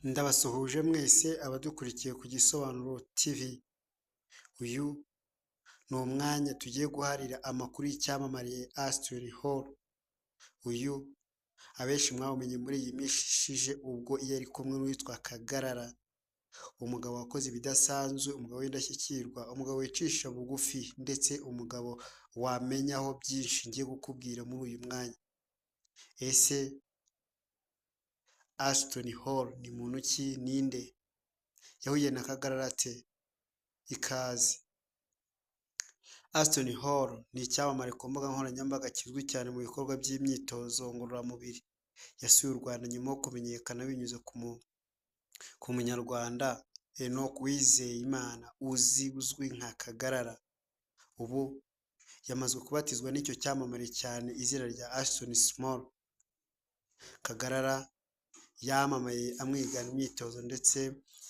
Ndabasuhuje mwese abadukurikiye ku Gisobanuro TV, uyu ni umwanya tugiye guharira amakuru y'icyamamare Ashton Hall, uyu abenshi mwawumenye muri iyi minsi ishize ubwo yari kumwe n'uwitwa Kagarara, umugabo wakoze ibidasanzwe, umugabo w'indashyikirwa, umugabo wicisha bugufi ndetse umugabo wamenyaho byinshi ngiye kukubwira muri uyu mwanya. Ese Ashton Hall ni muntu ki? Ninde? Yahuye na Kagarara ate? Ikaze. Ashton Hall ni icyamamare ku mbuga nkoranyambaga kizwi cyane mu bikorwa by'imyitozo ngororamubiri. Yasuye u Rwanda nyuma yo kumenyekana binyuze ku munyarwanda Enoch Uwizeyimana uzwi nka Kagarara. Ubu yamaze kubatizwa n'icyo cyamamare cyane izina rya Ashton Small. Kagarara yamamaye amwigana imyitozo ndetse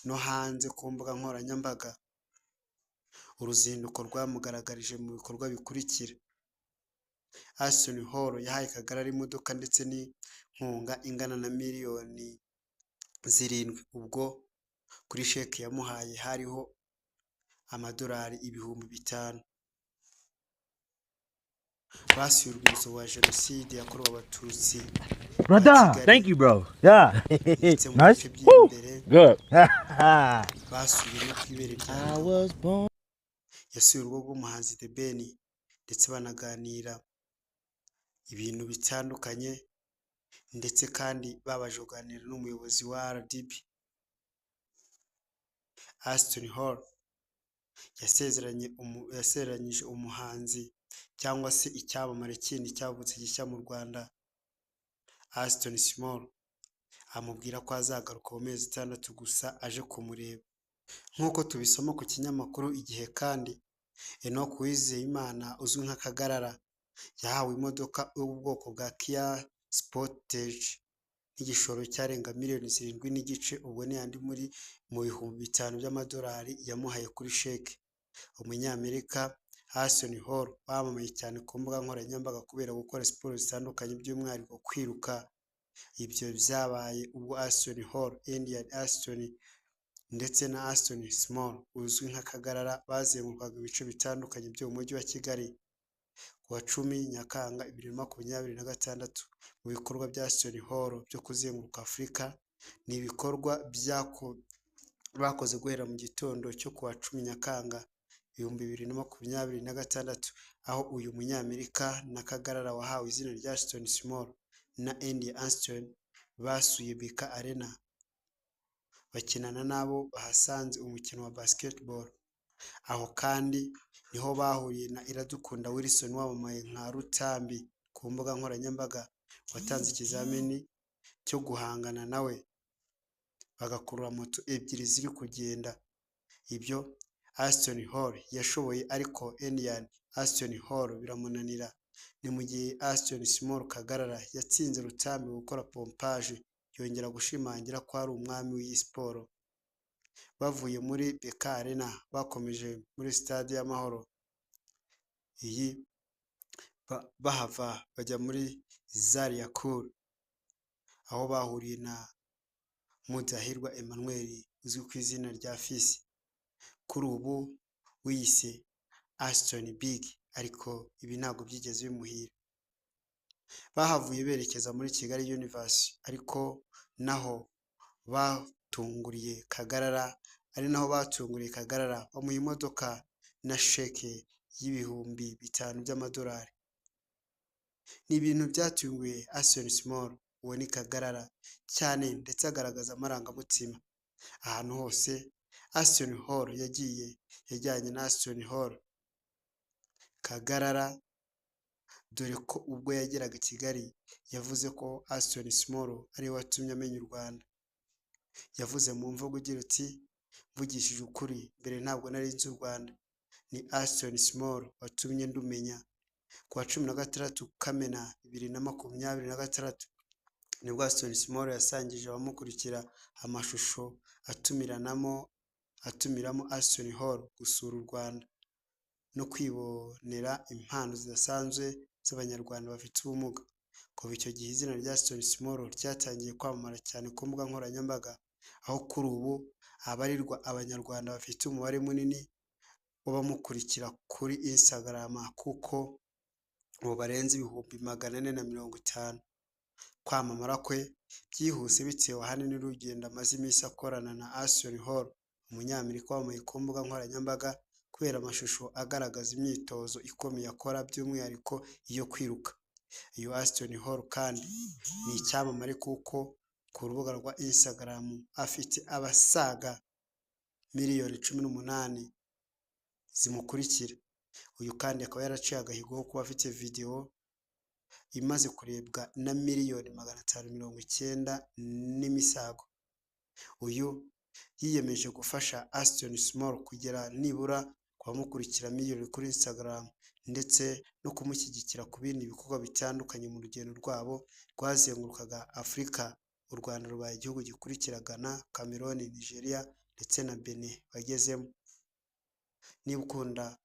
no hanze ku mbuga nkoranyambaga. Uruzinduko rwamugaragarije mu bikorwa bikurikira: Ashton Hall yahaye Kagarara imodoka ndetse n'inkunga ingana na miliyoni 7, ubwo kuri sheke yamuhaye hariho amadolari 5000. Basuye urwibutso rwa Jenoside yakorewe Abatutsi Brother, Kigali. Thank you, bro. Yeah. Ndetse mu Nice. bice by'imbere Good. basuye no ku ibere rya I was born. Yasuye urugo rw'umuhanzi The Ben ndetse banaganira ibintu bitandukanye, ndetse kandi babanje kuganira n'umuyobozi wa RDB. Ashton Hall yasezeranyije umuhanzi cyangwa se icyamamare kindi cyavutse gishya mu Rwanda, Ashton Small, amubwira ko azagaruka mu mezi 6 gusa aje kumureba. Nk'uko tubisoma ku kinyamakuru Igihe kandi, Enoch Uwizeyimana uzwi nka Kagarara yahawe imodoka yo mu bwoko bwa Kia Sportage n'igishoro cyarenga miliyoni 7.5, ubwo ni andi muri mu 5000 by'amadolari yamuhaye kuri sheke. Umunyamerika Ashton Hall wamamaye cyane ku mbuga nkoranyambaga kubera gukora siporo zitandukanye, by'umwihariko kwiruka. Ibyo byabaye ubwo Ashton Hall, Indian Ashton ndetse na Ashton Small uzwi nka Kagarara bazengurukaga ibice bitandukanye byo mu mujyi wa Kigali ku wa 10 Nyakanga 2026. Mu bikorwa bya Ashton Hall byo kuzenguruka Afurika, ni ibikorwa bakoze guhera mu gitondo cyo ku wa 10 Nyakanga 2026, aho uyu munyamerika na Kagarara wahawe izina rya Ashton Small na India Ashton basuye BK Arena, bakinana n'abo bahasanze umukino wa basketball. Aho kandi niho bahuriye na Iradukunda Wilson wamamaye nka Rutambi ku mbuga nkoranyambaga, watanze ikizamini cyo guhangana nawe bagakurura moto ebyiri ziri kugenda. Ibyo Ashton Hall yashoboye ariko Indian Ashton Hall biramunanira. Ni mu gihe Ashton Small Kagarara yatsinze Rutambi gukora pompage, yongera gushimangira ko ari umwami w'iyi siporo. Bavuye muri BK Arena bakomeje muri Stade y'Amahoro, iyi bahava bajya muri Zaria Cool, aho bahuriye na Mudahirwa Emmanuel uzwi ku izina rya Fils, kuri ubu wiyise Ashton Big, ariko ibi ntabwo byigeze bimuhira. Bahavuye berekeza muri Kigali Universe, ariko naho batunguriye Kagarara, ari naho batunguriye Kagarara bamuha imodoka na sheke y'5000 by'amadolari. Ni ibintu byatunguye Ashton Small, uwo ni Kagarara, cyane ndetse agaragaza amarangamutima. Ahantu hose Ashton Hall yagiye yajyanye na Ashton Hall Kagarara, dore ko ubwo yageraga i Kigali yavuze ko Ashton Small ariwe watumye amenya u Rwanda. Yavuze mu mvugo igira uti: "Mvugishije ukuri, mbere ntabwo nari nzi u Rwanda, ni Ashton Small watumye ndumenya." Ku wa 16 Kamena 2026 nibwo Ashton Small yasangije abamukurikira amashusho atumiramo Ashton Hall gusura u Rwanda no kwibonera impano zidasanzwe z'Abanyarwanda bafite ubumuga. Kuva icyo gihe izina rya Ashton Small ryatangiye kwamamara cyane ku mbuga nkoranyambaga. Aho kuri ubu abarirwa Abanyarwanda bafite umubare munini w'abamukurikira kuri Instagram, kuko ubu barenze 450,000. Kwamamara kwe byihuse bitewe ahanini n'urugendo amaze iminsi akorana na Ashton Hall, Umunyamerika wamamaye ku mbuga nkoranyambaga kubera amashusho agaragaza imyitozo ikomeye akora, by'umwihariko iyo kwiruka. Uyu Ashton Hall kandi ni icyamamare kuko ku rubuga rwa Instagram afite abasaga miliyoni 18 zimukurikira. Uyu kandi akaba yaraciye agahigo ko kuba afite video imaze kurebwa na miliyoni 590 n'imisago. Uyu yiyemeje gufasha Ashton Small kugera nibura ku bamukurikira miliyoni kuri Instagram, ndetse no kumushyigikira ku bindi bikorwa bitandukanye mu rugendo rwabo rwazengurukaga Afurika. U Rwanda rubaye igihugu gikurikira Ghana, Cameroon, Nigeria ndetse na Benin bagezemo. Niba ukunda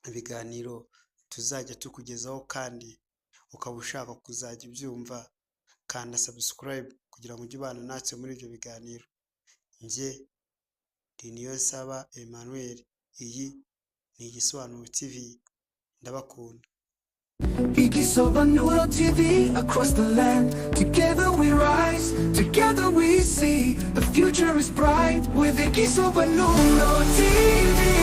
ibiganiro tuzajya tukugezaho kandi ukaba ushaka kuzajya ubyumva, kanda subscribe kugira ngo ujye ubana natwe muri ibyo biganiro. Njye ndi Niyonsaba Emmanuel, iyi ni Igisobanuro TV, ndabakunda. Igisobanuro TV across the land. Together we rise, together we see. The future is bright with Igisobanuro TV.